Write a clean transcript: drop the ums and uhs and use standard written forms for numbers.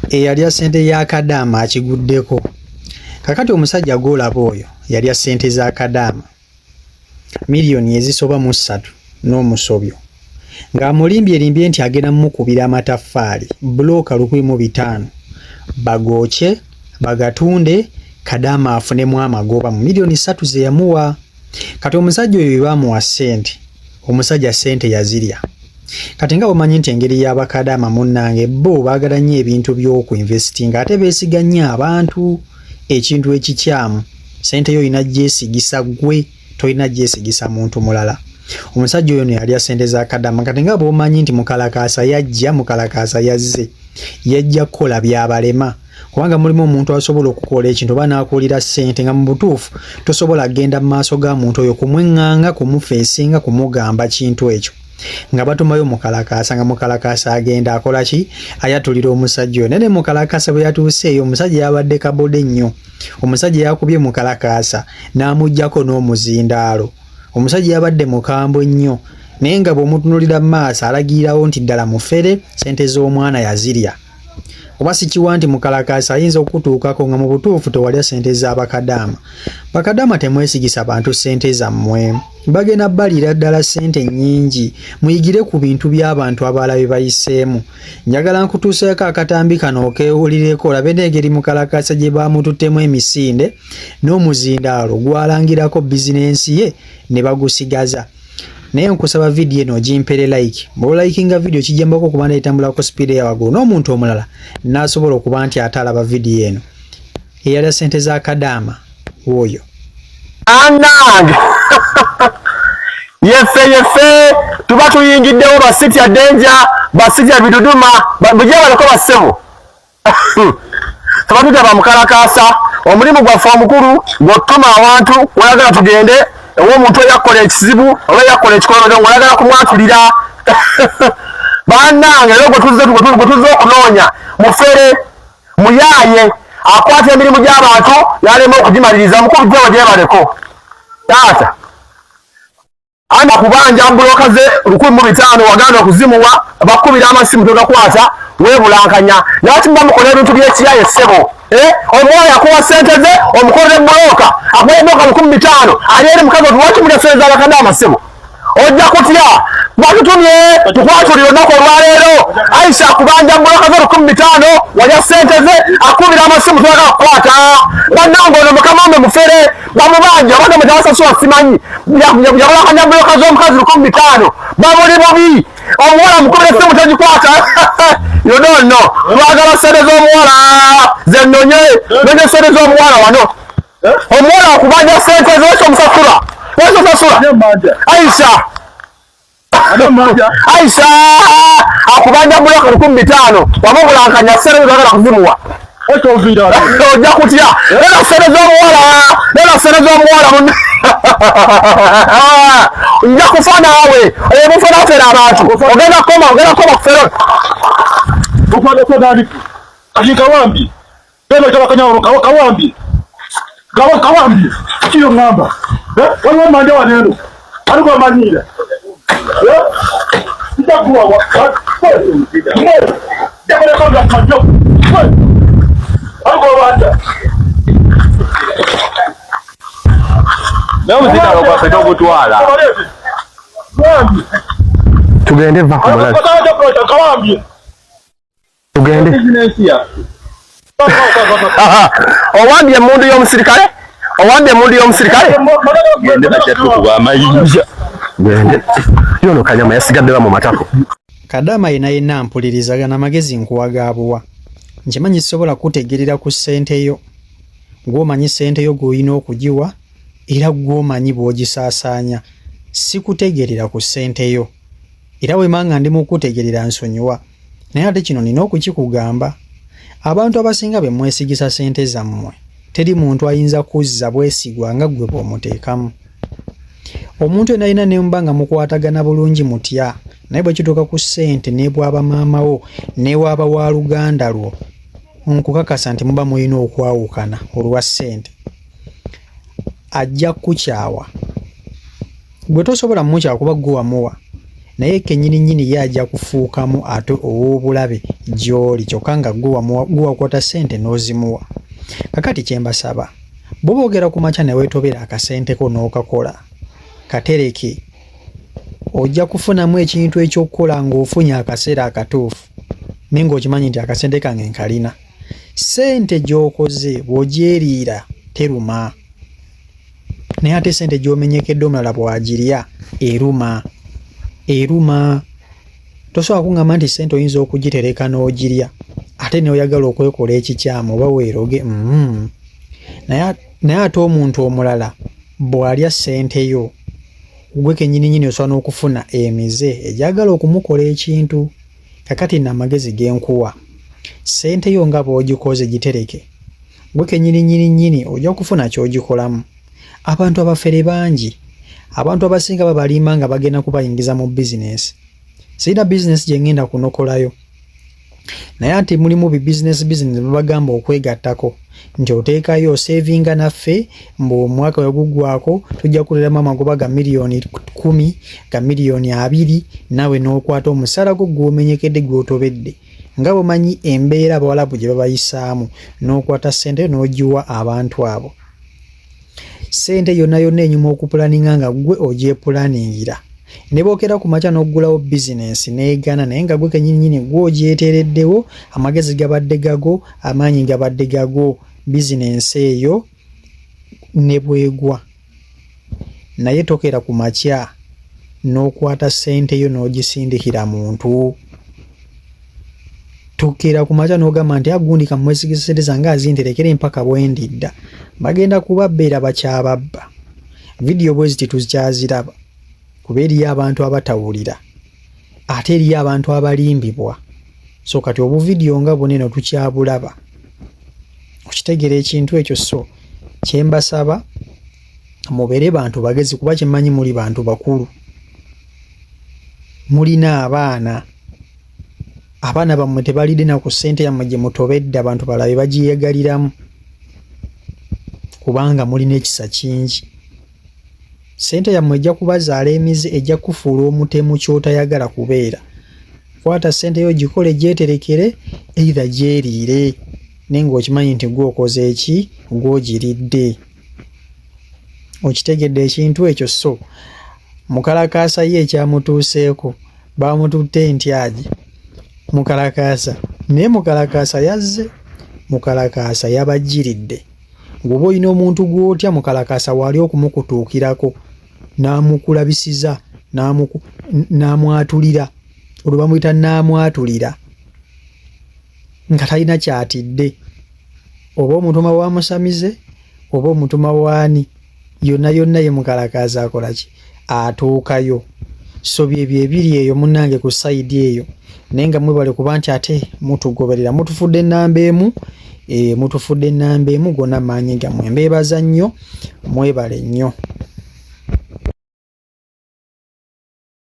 Eyalya ssente ya Kadaama akiguddeko. Kakati omusajja gw'olaba oyo yalya ssente za Kadaama miliyoni ezisoba mu ssatu n'omusobyo ng'amulimbyerimbye nti agenda mukubira amataffaali bbulooka 1500 bagookye bagatunde Kadaama afunemu amagoba mu miliyoni ssatu ze yamuwa. Kati omusajja oyo bwe baamuwa ssente, omusajja ssente yazirya. Kati nga bw'omanyi nti engeri ya bakadaama munnange bo baagala nnyo ebintu by'okuinvestinga ate beesiga nnyo abantu ekintu ekikyamu. Ssente yo olina gyesigisa ggwe, tolina gyesigisa muntu mulala. Omusajja oyo no yalya ssente za kadaama. Kati nga bw'omanyi nti mukalakaasa yajja, mukalakaasa yazze, yajja kukola byabalema. Kubanga mulimu omuntu asobola okukola ekintu oba n'akuulira ssente nga mu butuufu tosobola kugenda mu maaso ga muntu oyo kumweŋŋanga, kumufeesinga, kumugamba kintu ekyo. Nga batumayo mukalakaasa, nga mukalakaasa agenda akola ki? Ayatulira omusajja oyo. Naye ne mukalakaasa bwe yatuuse eyo, omusajja yabadde kabode nnyo. Omusajja yakubye mukalakaasa n'amuggyako n'omuzindaalo. Omusajja yabadde mukambwe nnyo, naye nga bw'omutunuulira mu maaso alagirirawo nti ddala mufere, ssente z'omwana yazirya. Oba sikiwa nti mukalakaasi ayinza okukutuukako nga mu butuufu tewalya ssente za bakadaama. Bakadaama temwesigisa bantu ssente zammwe. Bagenda baliira ddala ssente nnyingi. Muyigire ku bintu by'abantu abalala bye bayiseemu. Njagala nkutuuseeko akatambi kano okeewulireko olabe n'engeri mukalakaasa gye baamututtemu emisinde n'omuzindaalo gw'alangirako bizinensi ye ne bagusigaza. Naye nkusaba vidiyo eno ogimpere like. Bw'olikinga vidiyo kijjambako okuba nti etambula ku sipiidi eya waggulu n'omuntu omulala n'asobola okuba nti ate alaba vidiyo eno. Eyalya ssente za Kadaama wuuyo. Anange yeffe yeffe tuba tuyingiddewo basitya denja basitya biduduma bujebaleko bassebo tuba tutaba mukalakaasa omulimu gwaffe omukulu gwotuma awantu weyagala tugende ew'omuntu eyakkola ekizibu oba eyakkola ekikolobero ngaoyagala kumwatulira bannange era gwe tuzze okunoonya mufere muyaaye akwata emirimu gy'abantu n'alema okugimaliriza. Mukulu gyewa gyebaleko taata ana kubanja buloka ze 1500 waganda okuzimuwa, bakubira amasimu togakwata, weebulankanya. Lwaki muba mukola ebintu by'ekiyaye ssebo? Eh? Omwoyo akuwa ssente ze omukolere buloka, akuwa buloka 1500 ali eri mukazi oti lwaki mulya ssente z'abakadaama ssebo? Ojja kutya batutumye tukwatulira olunaku olwaleero. Aisha akubanja buloka ze 1500, walya ssente ze, akubira amasimu toyagala kukwata. Bannange ono mukama wamwe mufere, bamubanja obadde mutabasasula simanyi yabulakanya buloka z'omukazi 1500 bamuli bubi. Omuwala mukubira essimu tagikwata. You don't know. Twagala ssente z'omuwala zenonye nonye ssente z'omuwala wano. Omuwala akubanja ssente ze omusasula osasula. Aisha, Aisha akubanja buloka 1500 wamubulankanya ssente zagala kuzimuwa. Ojja kutya lera ssente z'omuwala, lera ssente z'omuwala. Nja kufa naawe omuferafera abantu ogenda koma ogenda koma kufera. Kawambi kawambi kawambi kiyo ngamba waliwo manja wano eno aliko amanyiira njakuwawa aliko Naye omuzindaalo gwaffe togutwala. Tugende va ku mulabe tugende. Owambye emundu y'omusirikale, owambye emundu y'omusirikale. Gende bajja tukuba amayinja. Gende yono kanyama yasigadde ba mu matako. Kadaama yena yenna mpuliriza gana amagezi nkuwa ga buwa. Nkimanyi sisobola kukutegerera ku ssente yo. Gw'omanyi ssente yo gw'olina okugiwa era gw'omanyi bw'ogisaasaanya. Sikutegerera ku ssente yo. Era bwe mba nga ndi mu kukutegerera nsonyiwa. Naye ate kino nina okukikugamba. Abantu abasinga be mwesigisa ssente zammwe teri muntu ayinza kuzza bwesigwa nga ggwe bw'omuteekamu. Omuntu yenna yenna ne muba nga mukwatagana bulungi mutya, naye bwe kituuka ku ssente ne bw'aba maama wo ne bw'aba wa luganda lwo, nkukakasa nti muba mulina okwawukana olwa ssente. Ajja kukukyawa. Gwe tosobola mukyawa kuba gwe wamuwa. Naye kennyini nnyini ye ajja kufuukamu ate ow'obulabe gy'oli kyokka nga gwe wakwata ssente n'ozimuwa. Kakati kye mbasaba, bw'oba ogera ku makya ne weetobera akasente ko n'okakola, katereke. Ojja kufunamu ekintu eky'okukola ng'ofunye akaseera akatuufu naye ng'okimanyi nti akasente kange nkalina. Ssente gy'okoze bw'ogyeriira teruma. Naye ate ssente gy'omenyekedde omulala bw'agirya eruma. Eruma. Tosobola kuŋŋamba nti ssente oyinza okugitereka n'ogirya ate n'oyagala okwekola ekikyamu oba weeroge. Mm. Naye naye ate omuntu omulala bw'alya ssente yo gwe kennyini nnyini osobola n'okufuna emize egyagala okumukola ekintu. Kakati nno amagezi ge nkuwa, ssente yo nga bw'ogikoze gitereke. Gwe kennyini nnyini nnyini ojja kufuna ky'ogikolamu. Abantu abafere bangi. Abantu abasinga babalimba nga bagenda kubayingiza mu bizinensi. Sirina bizinensi gye ngenda kunokolayo. Naye anti mulimu bi bizinensi bizinensi babagamba okwegattako nti oteekayo osevinga naffe mbu omwaka we guggwako tujja kuleeramu amagoba ga 10,000,000 ga 20,000,000 naawe n'okwata omusaala gwo gw'omenyekedde gw'otobedde. Nga bw'omanyi embeera Abawalabu gye babayisaamu n'okwata ssente yo n'ogiwa abantu abo. Ssente yonna yonna enyuma okupulaninga nga ggwe ogyepulaningira. Ne bw'okeera ku makya n'oggulawo bizinensi n'egaana naye nga ggwe kennyininyini ggwe ogyeteereddewo, amagezi gabadde gago, amaanyi gabadde gago, bizinensi eyo ne bw'egwa. Naye tokeera ku makya n'okwata ssente yo n'ogisindikira muntu. Tokeera ku makya n'ogamba nti agundi ah, kamwesigise ssente zange azinterekere mpaka bwe ndidda. Bagenda kubabba era bakyababba. Vidiyo bwe ziti tukyaziraba kuba eriyo abantu abatawulira ate eriyo abantu abalimbibwa. So kati obuvidiyo nga bunene tukyabulaba. Okitegeera ekintu ekyo so kye mbasaba mubeere bantu bagezi kuba kyemmanyi muli bantu bakulu. Mulina abaana. Abaana bammwe tebalidde na ku ssente yammwe gye mutobedde abantu balabe bagiyegaliramu kubanga mulina ekisa kingi. Ssente yammwe ejja kubazaala emize ejja kukufuula omutemu ky'otayagala kubeera. Kwata ssente yo gikole gyeterekere either gyeriire naye ng'okimanyi nti gwe okoze ki gw'ogiridde. Okitegedde ekintu ekyo so mukalakaasa ye ekyamutuuseeko baamututte entyagi mukalakaasa naye mukalakaasa yazze mukalakaasa yabajjiridde. Bw'oba olina omuntu gw'otya mukalakaasa waali okumukutuukirako n'amukulabisiza n'amwatulira olwo bamuyita n'amwatulira nga talina ky'atidde oba omutuma wa musamize oba omutuma waani yonna yonna ye mukalakaazi akola ki atuukayo so byebyo ebiri eyo munnange ku sayidi eyo naye nga mwebale kuba nti ate mutugoberera mutufudde ennamba emu e, mutufudde ennamba emu gonna maanyi gammwe mbeebaza nnyo mwebale nnyo.